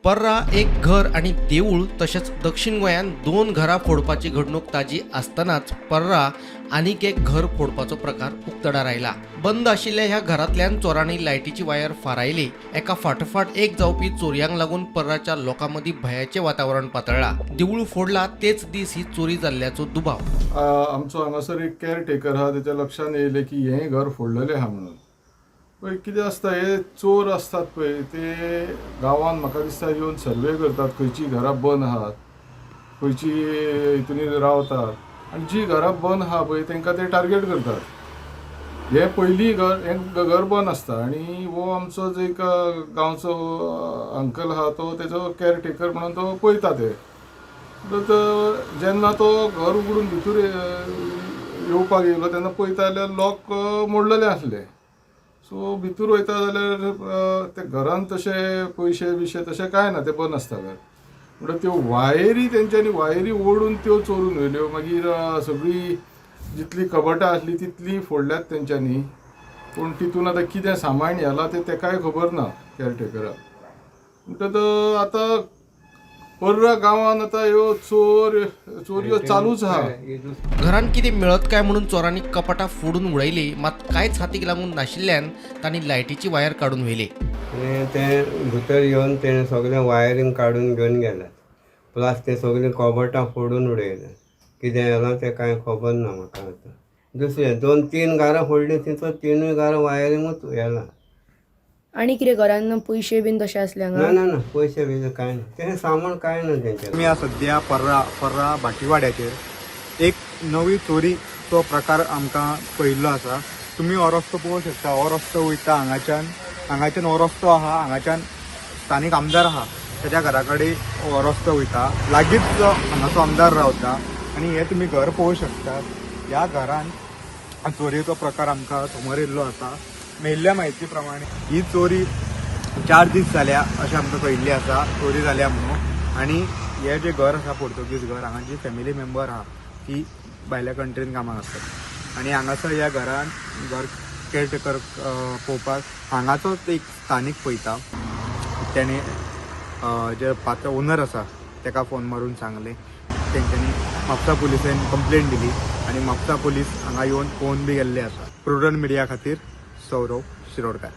पर्रा एक घर आनी देवूळ तशेंच दक्षिण गोंयांत दोन घरां फोडपाची घडणूक ताजी आसतनाच पर्रा आनीक एक घर फोडपाचो प्रकार उक्तडार आयला. बंद आशिल्ल्या ह्या घरांतल्यान चोरांनी लायटीची वायर फारायली. एका फाटोफाट एक जावपी चोरयांक लागून पर्राच्या लोकां मदीं भंयाचें वातावरण पातळ्ळां. देवूळ फोडला तेच दीस ही चोरी जाल्ल्याचो दुबाव. आमचो हांगासर एक केअरटेकर आहा, तेच्या लक्षान येयलें की हें घर फोडलेलें आहा म्हणून. पळय कितें आसता, हे चोर आसतात पळय, ते गांवान म्हाका दिसता येवन सर्वे करतात, खंयचीं घरां बंद आहात, खंयची हितून रावतात आनी जी घरां बंद आहा पळय तांकां ते टार्गेट करतात. हें पयलीं घर, हें घर बंद आसता आनी हो आमचो जो एक गांवचो अंकल आहा, तो तेजो केअरटेकर म्हणून तो पळयता. ते तर जेन्ना तो घर उगडून भितर येवपाक येयलो तेन्ना पळयता जाल्यार लॉक मोडलेलें आसलें. सो भितर वयता जाल्यार ते घरान तशे पयशे बिशे तशें कांय ना, तें बंद आसता घर. म्हणटा त्यो वायरी तेंच्यांनी वायरी ओडून त्यो चोरून व्हेल्यो. मागीर सगळी जितली कबटां आसली तितली फोडल्यात तेंच्यांनी. पूण तितून आतां कितें सामान व्हेलां तें तेकाय खबर ना, केअरटेकराक. म्हणटकच आतां पर्रा गांवांत आतां ह्यो चोरयो चालूच आहा. घरांत कितें मेळत काय म्हणून चोरांनी कपाटां फोडून उडयली, मात कांयच हातीक लागूंक नाशिल्ल्यान तांणी लायटीची वायर काडून व्हेली. आनी ते भितर येवन तेणें सगळें वायरींग काडून घेवन गेले, प्लस ते सगळीं कबटां फोडून उडयलें. कितें जालां तें कांय खबर ना म्हाका. आतां दुसरें दोन तीन घरां फोडलीं, तितून तिनूय घरां वायरिंगूच व्हेलां. आनी कितें घरान पयशे बीन तशे आसले ना. हांगा? ना ना, पयशे बियशे कांय ना, तें सामान कांय ना तेंचें. आमी आज सद्या पर्रा पर्रा भाटीवाड्याचेर एक नवी चोरीचो प्रकार आमकां पळयल्लो आसा. तुमी हो रस्तो पळोवंक शकता. हो रस्तो वयता हांगाच्यान, हांगाच्यान हो रस्तो आहा, हांगाच्यान स्थानीक आमदार आहा तेच्या घरा कडेन हो रस्तो वयता. लागींच हांगाचो आमदार रावता आनी हे तुमी घर पळोवंक शकता. ह्या घरान चोरयेचो प्रकार आमकां समोर येयल्लो आसा. मेळिल्ल्या म्हायती प्रमाणे ही चोरी 4 दीस जाल्या अशें आमकां कळिल्लें आसा, चोरी जाल्या म्हणून. आनी हें जें घर आसा, पोर्तुगीज घर, हांगा जी फॅमिली मेंबर आहा ती भायल्या कंट्रीन कामाक आसतात आनी हांगासर ह्या घरान घर केअरटेकर पळोवपाक हांगाचोच एक स्थानीक पळयता. तेणे जे पात्र ओनर आसा तेका फोन मारून सांगलें. तेंच्यांनी म्हापसा पुलिसेन कंप्लेन दिली आनी म्हापसा पुलीस हांगा येवन पळोवन बी गेल्ले आसा. प्रुडंट मिडिया खातीर सौरव शिरोडकार.